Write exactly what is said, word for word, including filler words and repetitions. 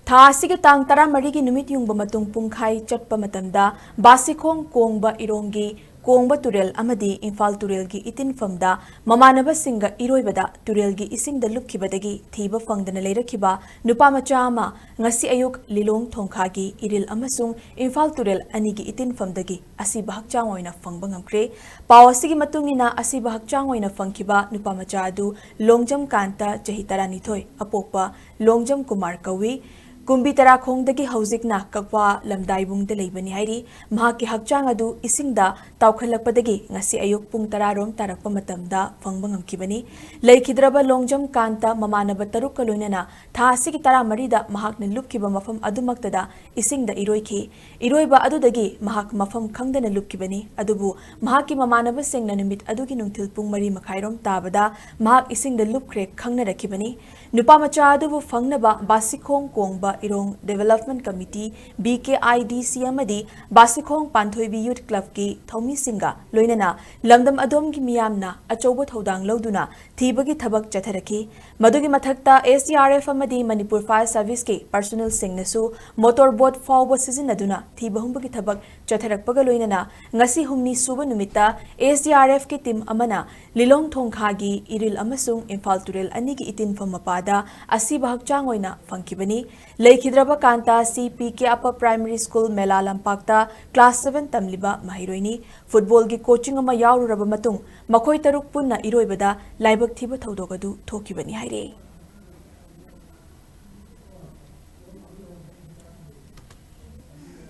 ꯊꯥ ꯑꯁꯤꯒꯤ ꯇꯥꯡ ꯇꯔꯥꯃꯔꯤꯒꯤ ꯅꯨꯃꯤꯠ ꯌꯨꯡꯕ ꯃꯇꯨꯡ ꯄꯨꯡꯈꯥꯏ ꯆꯠꯄ ꯃꯇꯝꯗ ꯕꯥꯁꯤꯈꯣꯡ ꯀꯣꯡꯕ ꯏꯔꯣꯡꯒꯤ ꯀꯣꯡꯕ ꯇꯨꯔꯦꯜ ꯑꯃꯗꯤ ꯏꯝꯐꯥꯜ ꯇꯨꯔꯦꯜꯒꯤ ꯏꯇꯤꯟꯐꯝꯗ ꯃꯃꯥꯟꯅꯕꯁꯤꯡꯒ ꯏꯔꯣꯏꯕꯗ ꯇꯨꯔꯦꯜꯒꯤ ꯏꯁꯤꯡꯗ ꯂꯨꯞꯈꯤꯕꯗꯒꯤ ꯊꯤꯕ ꯐꯪꯗꯅ ꯂꯩꯔꯛꯈꯤꯕ ꯅꯨꯄꯥ ꯃꯆꯥ ꯑꯃ ꯉꯁꯤ ꯑꯌꯨꯛ ꯂꯤꯂꯣꯡ ꯊꯣꯡꯈꯥꯒꯤ ꯏꯔꯤꯜ ꯑꯃꯁꯨꯡ ꯏꯝꯐꯥꯜ ꯇꯨꯔꯦꯜ ꯑꯅꯤꯒꯤ ꯏꯇꯤꯟꯐꯝꯗꯒꯤ ꯑꯁꯤꯕ ꯍꯛꯆꯥꯡ ꯑꯣꯏꯅ ꯐꯪꯕ ꯉꯝꯈ꯭ꯔꯦ꯫ ꯄꯥꯎ ꯑꯁꯤꯒꯤ ꯃꯇꯨꯡ ꯏꯟꯅ ꯑꯁꯤꯕ ꯍꯛꯆꯥꯡ ꯑꯣꯏꯅ ꯐꯪꯈꯤꯕ ꯅꯨꯄꯥ ꯃꯆꯥ ꯑꯗꯨ ꯂꯣꯡꯖꯝ ꯀꯥꯟꯇ, ꯆꯍꯤ ꯇꯔꯥꯅꯤꯊꯣꯏ, ꯑꯄꯣꯛꯄ ꯂꯣꯡꯖꯝ ꯀꯨꯃꯥꯔ ꯀꯧꯏ꯫ ꯀꯨꯝꯕꯤ ꯇꯔꯥꯈꯣꯡꯗꯒꯤ ꯍꯧꯖꯤꯛꯅ ꯀꯛꯋꯥ ꯂꯝꯗꯥꯏꯕꯨꯡꯗ ꯂꯩꯕꯅꯤ ꯍꯥꯏꯔꯤ꯫ ꯃꯍꯥꯛꯀꯤ ꯍꯛꯆꯥꯡ ꯑꯗꯨ ꯏꯁꯤꯡꯗ ꯇꯥꯎꯈꯠꯂꯛꯄꯗꯒꯤ ꯉꯁꯤ ꯑꯌꯨꯛ ꯄꯨꯡ ꯇꯔꯥ ꯔꯣꯝ ꯇꯥꯔꯛꯄ ꯃꯇꯝꯗ ꯐꯪꯕ ꯉꯝꯈꯤꯕꯅꯤ꯫ ꯂꯩꯈꯤꯗ꯭ꯔꯕ ꯂꯣꯡꯖꯝ ꯀꯥꯟꯇ ꯃꯃꯥꯟꯅꯕ ꯇꯔꯨꯛꯀ ꯂꯣꯏꯅꯅ ꯊꯥ ꯑꯁꯤꯒꯤ ꯇꯔꯥꯃꯔꯤꯗ ꯃꯍꯥꯛꯅ ꯂꯨꯞꯈꯤꯕ ꯃꯐꯝ ꯑꯗꯨꯃꯛꯇꯗ ꯏꯁꯤꯡꯗ ꯏꯔꯣꯏꯈꯤ꯫ ꯏꯔꯣꯏꯕ ꯑꯗꯨꯗꯒꯤ ꯃꯍꯥꯛ ꯃꯐꯝ ꯈꯪꯗꯅ ꯂꯨꯞꯈꯤꯕꯅꯤ꯫ ꯑꯗꯨꯕꯨ ꯃꯍꯥꯛꯀꯤ ꯃꯃꯥꯟꯅꯕꯁꯤꯡꯅ ꯅꯨꯃꯤꯠ ꯑꯗꯨꯒꯤ ꯅꯨꯡꯊꯤꯜ ꯄꯨꯡ ꯃꯔꯤ ꯃꯈꯥꯏꯔꯣꯝ ꯇꯥꯕꯗ ꯃꯍꯥꯛ ꯏꯁꯤꯡꯗ ꯂꯨꯞꯈ꯭ꯔꯦ ꯈꯪꯅꯔꯛꯈꯤꯕꯅꯤ꯫ ꯅꯨꯄꯥ ꯃꯆꯥ ꯑꯗꯨꯕꯨ ꯐꯪꯅꯕ ꯕꯥꯁꯤꯈꯣꯡ ꯀꯣꯡꯕ ꯏꯔꯣꯡ Development Committee, B K I D C, ꯑꯃꯗꯤ ꯕꯥꯁꯤꯈꯣꯡ ꯄꯥꯟꯊꯣꯏꯕꯤ Youth Club ꯀꯤ ꯊꯧꯃꯤꯁꯤꯡꯒ ꯂꯣꯏꯅꯅ ꯂꯝꯗꯝ ꯑꯗꯣꯝꯒꯤ ꯃꯤꯌꯥꯝꯅ ꯑꯆꯧꯕ ꯊꯧꯗꯥꯡ ꯂꯧꯗꯨꯅ ꯊꯤꯕꯒꯤ ꯊꯕꯛ ꯆꯠꯊꯔꯛꯈꯤ꯫ ꯃꯗꯨꯒꯤ ꯃꯊꯛꯇ S D R F ꯑꯃꯗꯤ Manipur Fire Service ꯀꯤ personnel ꯁꯤꯡꯅꯁꯨ motor boat ꯐꯥꯎꯕ ꯁꯤꯖꯤꯟꯅꯗꯨꯅ ꯊꯤꯕ ꯍꯨꯝꯕꯒꯤ ꯊꯕꯛ ꯆꯠꯊꯔꯛꯄꯒ ꯂꯣꯏꯅꯅ ꯉꯁꯤ ꯍꯨꯝꯅꯤ ꯁꯨꯕ ꯅꯨꯃꯤꯠꯇ S D R F ꯀꯤ team ꯑꯃꯅ ꯂꯤꯂꯣꯡ ꯊꯣꯡꯈꯥꯒꯤ ꯏꯔꯤꯜ ꯑꯃꯁꯨꯡ ꯏꯝꯐꯥꯜ ꯇꯨꯔꯦꯜ ꯑꯅꯤꯒꯤ ꯏꯇꯤꯟꯐꯝ ꯃꯄꯥꯗ ꯑꯁꯤꯕ ꯍꯛꯆꯥꯡ ꯑꯣꯏꯅ ꯐꯪꯈꯤꯕꯅꯤ꯫ ꯂꯩꯈꯤꯗ꯭ꯔꯕ ꯀꯥꯟꯇ ꯑꯁꯤ P K Upper Primary School ꯃꯦꯂꯥ ꯂꯝꯄꯥꯛꯇ class seven ꯇꯝꯂꯤꯕ ꯃꯍꯩꯔꯣꯏꯅꯤ꯫ Football ꯒꯤ coaching ꯑꯃ ꯌꯥꯎꯔꯨꯔꯕ ꯃꯇꯨꯡ ꯃꯈꯣꯏ ꯇꯔꯨꯛ ꯄꯨꯟꯅ ꯏꯔꯣꯏꯕꯗ ꯂꯥꯏꯕꯛ ꯊꯤꯕ ꯊꯧꯗꯣꯛ ꯑꯗꯨ ꯊꯣꯛꯈꯤꯕꯅꯤ ꯍꯥꯏꯔꯤ꯫